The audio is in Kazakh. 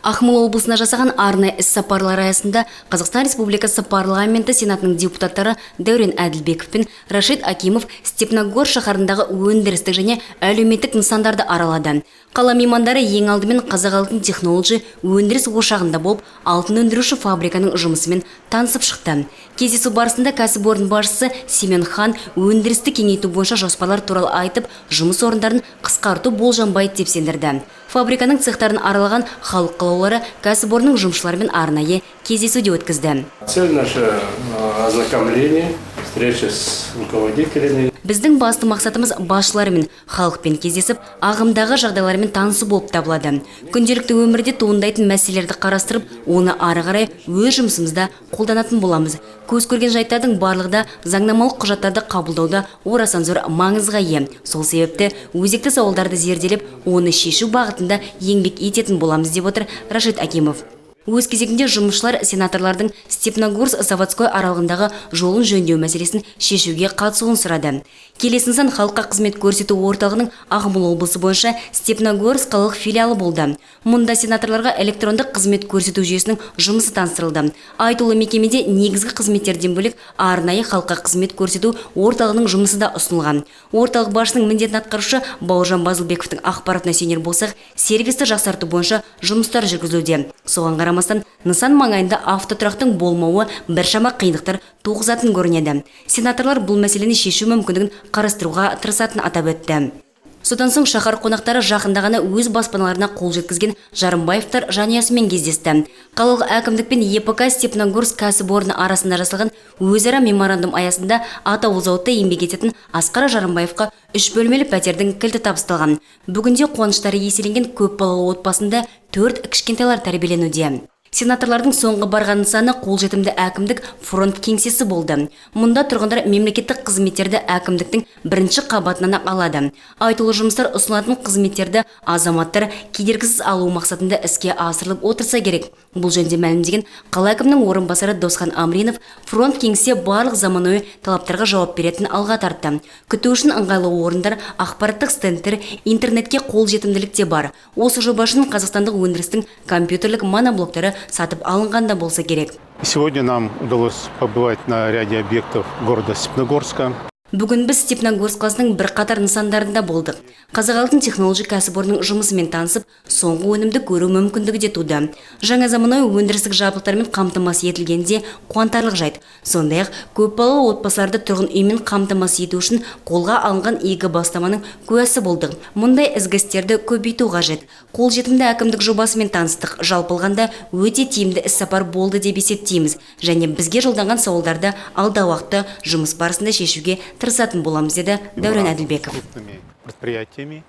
Ақмола облысына жасаған арнайы іс-сапарлары аясында Қазақстан Республикасы Парламенті Сенатының депутаттары Дәурен Әділбеков пен Рашид Акимов Степногорск шаһарындағы өндірістік және әлеуметтік нысандарды аралады. Қала меймандары ең алдымен «Қазақ Алтын Технолоджи» өндіріс ошағында болып, алтын өндіруші фабриканың жұмысымен танысып шықты. Кездесу барысында кәсіпорын басшысы Семен Хан өндірісті кеңейту бойынша жоспарлар туралы айтып, жұмыс орындарын қысқарту болжанбайды деп сендірді. Фабриканың цехтарын аралаған халық қалаулылары кәсіпорынның жұмысшыларымен арнайы кездесу де өткізді. Цель наша ознакомление, встреча с руководителями. Біздің басты мақсатымыз басшылармен, халықпен кездесіп, ағымдағы жағдайлармен танысу болып табылады. Күнделікті өмірде туындайтын мәселелерді қарастырып, оны ары қарай өз жұмысымызда қолданатын боламыз. Көз көрген жайттардың барлығы да заңнамалық құжаттарды қабылдауда орасан зор маңызға ие. Сол себепті өзекті сауалдарды зерделеп, оны шешу бағытында еңбек ететін боламыз, деп отыр Рашид Акимов. Өз кезегінде жұмысшылар сенаторлардың Степногорск Заводской аралығындағы жолын жөндеу мәселесін шешуге қатысуын сұрады. Келесі нысан халыққа қызмет көрсету орталығының Ақмола облысы бойынша Степногорск қалалық филиалы болды. Мұнда сенаторларға электрондық қызмет көрсету жүйесінің жұмысы таныстырылды. Айтулы мекемеде негізгі қызметтерден бөлек арнайы халыққа қызмет көрсету орталығының жұмысы да ұсынылған. Орталық басшысының міндетін атқарушы Бауыржан Базылбековтің ақпаратына сенер болсақ, сервисті жақсарту бойынша жұмыстар жүргізілуде. Соған қарамастан нысан маңайында автотұрақтың болмауы біршама қиындықтар туғызатын көрінеді. Сенаторлар бұл мәселені шешу мүмкіндігін қарастыруға тырысатынын атап өтті. Содан соң шаһар қонақтары жақында ғана өз баспаналарына қол жеткізген Жарымбаевтар жанұясымен кездесті. Қалалық әкімдік пен ЕПК Степногорск кәсіпорны арасында жасалған өзара меморандум аясында атаулы зауытта еңбек ететін Асқар Жарымбаевқа үш бөлмелі пәтердің кілті табысталған. Бүгінде қуаныштары еселенген көпбалалы отбасында төрт кішкентайлар тәрбиеленуде. Сенаторлардың соңғы барған нысаны қолжетімді әкімдік фронт кеңсесі болды. Мұнда тұрғындар мемлекеттік қызметтерді әкімдіктің бірінші қабатынан ақ алады. Айтулы жұмыстар ұсынылатын қызметтерді азаматтар кедергісіз алу мақсатында іске асырылып отырса керек. Бұл жөнінде мәлімдеген қала әкімінің орынбасары Досхан Амринов фронт кеңсе барлық заманауи талаптарға жауап беретінін алға тартты. Күту үшін ыңғайлы орындар, ақпараттық стендтер, интернетке қолжетімділік те бар. Осы жоба үшін қазақстандық өндірістің компьютерлік моноблоктары сатып алынған да болса керек. Сегодня нам удалось побывать на ряде объектов города Степногорска. Бүгін біз Степногорск қаласының бірқатар нысандарында болдық. «Қазақ Алтын Технолоджи» кәсіпорнының жұмысымен танысып, соңғы өнімді көру мүмкіндігі де туды. Жаңа заманауи өндірістік жабдықтармен қамтамасыз етілгені де қуантарлық жайт. Сондай-ақ көпбалалы отбасыларды тұрғын үймен қамтамасыз ету үшін қолға алынған игі бастаманың куәсі болдық. Мұндай ізгі істерді көбейту қажет. Қолжетімді әкімдік жобасымен таныстық. Жалпы алғанда, өте тиімді іссапар болды деп есептейміз. Және бізге жолданған сауалдарды алдағы уақытта жұмыс барысында шешуге тырысатын боламыз, деді Дәурен Әділбеков. Крупными предприятиями.